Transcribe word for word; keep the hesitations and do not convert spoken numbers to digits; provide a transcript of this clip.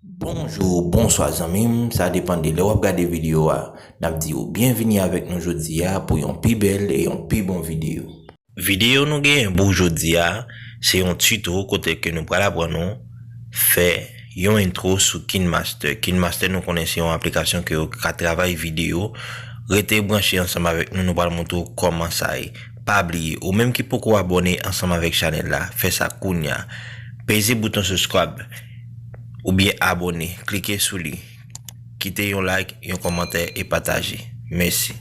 Bonjou, bonswa zanmi m, sa depann de lè w ap gade videyo a. N ap di w byenvini avèk nou jodi a pou yon pi bèl e yon pi bon videyo. Videyo nou genyen pou w jodi a, se yon tito kote ke nou pral aprann ou fè yon entwo sou KineMaster. KineMaster nou konnen se yon aplikasyon ke yo ka travay videyo. Rete branche ansanm avèk nou, nou pral montre w kòman sa ye. Pa bliye, ou menm ki poko abòne ansanm avèk chanèl la, fè sa kounya. Peze bouton subscribe oubyen abòne, klike sou li. Kite yon like, yon kòmantè e pataje. Mèsi.